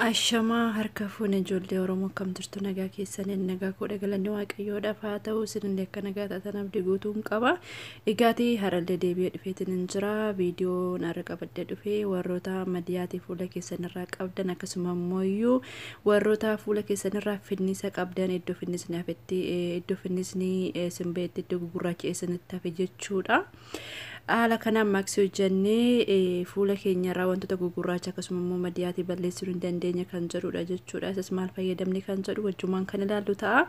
Ashamaa harka fuune ijoollee Oromoo akkam jirtu nagaa keessaniin nagaa koo galanni waaqayyoodhaaf haa ta'u isinillee akka nagaa taatan abdii guutuun qaba. Egaatii harallee deebi'ee dhufeetiin hin jira. Viidiyoon har'a qabadhee dhufee warroota madiyaatii fuula keessanirraa qabdan akkasuma immoo warroota fuula keessanirraa finnisa qabdan iddoo finnisni hafetti iddoo finnisni simbeetti iddoo gugurraacha isinitti hafe jechuudha. Haala kanaan maaksii hojjennee fuula keenyarraa wantoota gugurraacha akkasuma immoo madiyaatii balleessuu hin dandeenya kan jedhudha jechuudha. Isas maal fayyadamne kan jedhu wajjumaan kan ilaallu ta'a.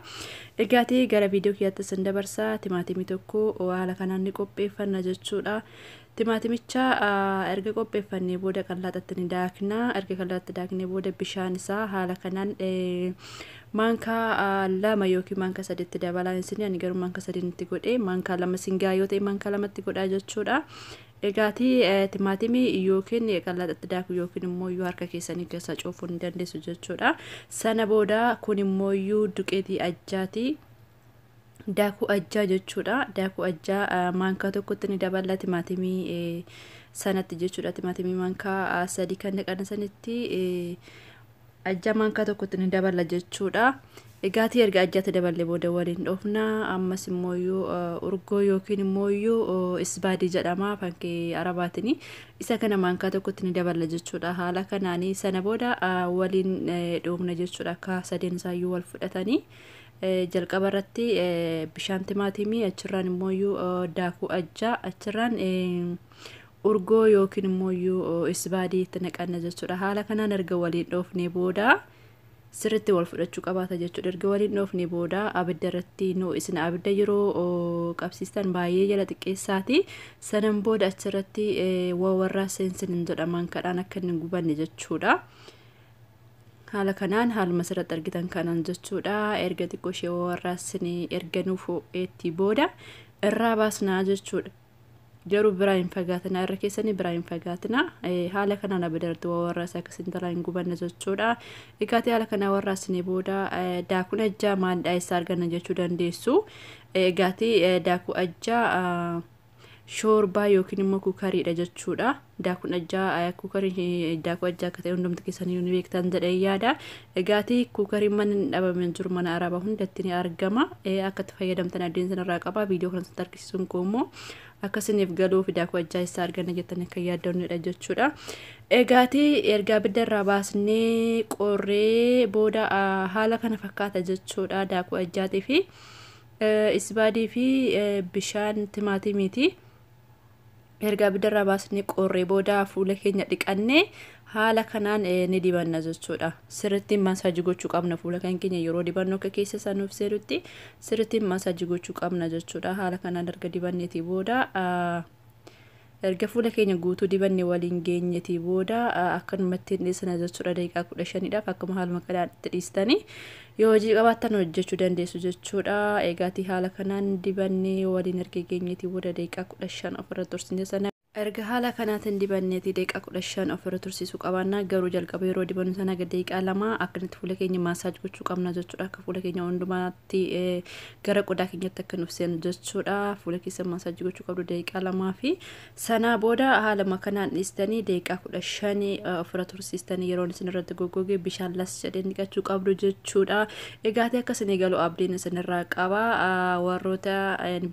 Egaatii gara viidiyoo kiyyaatti isin dabarsaa. Timaatimii tokko haala kanaan ni qopheeffanna jechuudha. Timaatimicha erga qopheeffannee booda qal'aatti ni daakna. Erga qal'aatti daaknee booda bishaan isaa haala kanaan maankaa lama yookiin maankaa sadiitti dabalaa isin ani garuu maankaa sadiitti godhe maankaa lama singaa yoo ta'e maankaa lamatti godhaa jechuudha. Egaatii timaatimii yookiin qal'aatti daaku yookiin immoo iyyuu harka keessanii keessa cuufuu ni dandeessu jechuudha. Sana booda kun immoo iyyuu duqeetii ajjaati. Daakuu ajjaa jechuudha. Daakuu ajjaa maankaa tokkotti ni dabala timaatimii sanatti jechuudha. Timaatimii maankaa sadii kan naqan sanitti ajjaa maankaa tokkotti ni dabala jechuudha. Egaatii erga ajjaatti daballee booda waliin dhoofna. Ammas immoo urgoo yookiin immoo isbaadii jedhama afaan arabaatiin. Isa kana maankaa tokkotti ni dabala jechuudha. Haala kanaanii sana booda waliin dhoofna jechuudha. Akka sadeen isaayyuu wal fudhatanii. Jalqaba irratti bishaan timaatimii achirraan immoo daakuu ajjaa achirraan urgoo yookiin immoo isbaadii itti naqanna jechuudha. Haala kanaan erga waliin dhoofnee booda sirriitti wal fudhachuu qabaata jechuudha. Erga waliin dhoofnee booda abidda irratti nu isin abidda yeroo qabsiistan baay'ee jala xiqqeessaati. Sanan booda achirratti warraa seensin jedhaman kadhaan akka inni gubanne jechuudha. Haala kanaan haaluma asirratti argitan kanaan jechuudha. Erga xiqqoo ishee warraasni erga nuuf ho'eetti booda irraa baasnaa jechuudha. Garuu biraa hin fagaatina, irra keessanii biraa hin fagaatina. Haala kanaan abidda irratti warraas akkasiin taraa hin gubanne jechuudha. Egaatii haala kanaa warraasni booda daakuun ajjaa maalidhaa eessaa arganna jechuu dandeessu. Egaatii daakuu ajjaa shoorbaa yookiin immoo kukariidha jechuudha. Daakuun ajjaa kukarii daakuu ajjaa akka ta'e hundumti keessanii ni beektan jedhee yaada. Egaatii kukariin mana hin dhabamne jiru mana arabaa hundatti ni argama. Akka itti fayyadamtan addeen sanarraa qaba. Viidiyoo kana sitti argisiisuun koo immoo akkasiniif galuuf daakuu ajjaa isaa arganna jettanii akka yaaddannudha jechuudha. Egaatii erga abidda irraa baasnee qorree booda haala kana fakkaata jechuudha. Daakuu ajjaatii fi isbaadii fi bishaan timaatimiiti. Erga abidda irraa baasnee qorree booda fuula keenya dhiqannee haala kanaan ni dibanna jechuudha. Sirriitti maasaajii gochuu qabna fuula kan keenya yeroo dibannu akka keessa isaa nuuf seenutti sirriitti maasaajii gochuu qabna jechuudha. Haala kanaan erga dibanneetii booda erga fuula keenya guutuu dibanne waliin geenyetii booda akkanumatti hin dhiisna jechuudha. Daqiiqaa 15dhaaf akkuma haaluma kanaan itti dhiistanii yoo hojii qabaattan hojjechuu dandeessu jechuudha. Egaatii haala kanaan dibannee waliin erga geenyetii booda daqiiqaa 15 ofirra tursiisne sana. Erga haala kanaatiin dibanneetii daqiiqaa 15 ofirra tursiisuu qabaanna. Garuu jalqaba yeroo dibannu sana daqiiqaa 2 akkanatti fuula keenya maasaaj gochuu qabna jechuudha. Akka fuula keenya hundumaatti gara qodaa keenyatti akka nuuf seenu jechuudha. Fuula keessa maasaaj gochuu qabdu daqiiqaa 2 fi sanaa booda haaluma kanaan dhiistanii daqiiqaa 15 ofirra tursiistanii yeroon isin irratti goggogee bishaan las jedhee dhiqachuu qabdu jechuudha. Egaatii akka isin galu abdiin isinirraa qaba. Warroota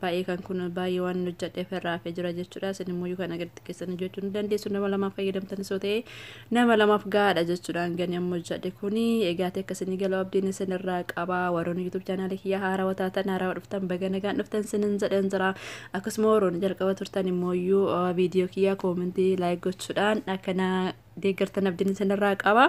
baay'ee kan kun baay'ee waan hojjedheef irraa hafee jira jechuudha. Isin immoo kan agarti keessan hojjechuu ni dandeessu. Nama lamaaf fayyadamtan osoo ta'e nama lamaaf gahaadha jechuudha. Hangani amma hojjedhe kuni egaatii akka isin galu abdiin isinirraa qaba. Warroonni YouTube chaanaalii kiyya haarawaa taatan haarawaa dhuftan baga nagaan dhuftan isinin jedhan jira. Akkasuma warroonni jalqaba turtan immoo viidiyoo kiyya koomentii laayik gochuudhaan akkana deeggartan abdiin isinirraa qaba.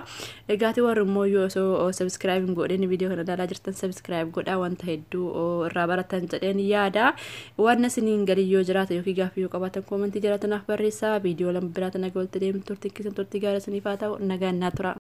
Egaatii warri immoo osoo sabiskiraayib hin godhin viidiyoo kana ilaalaa jirtan sabiskiraayib godhaa wanta hedduu irraa baratan jedheen yaada. Waan isiniin galii yoo jiraate yookiin gaaffii yoo qabaatan koomentii jiraatan naaf barreessaa. Viidiyoo lama biraatan nagaa walitti deemtu turtiin keessan turtii gaarii isiniif haa ta'u. Nagaan naa tura.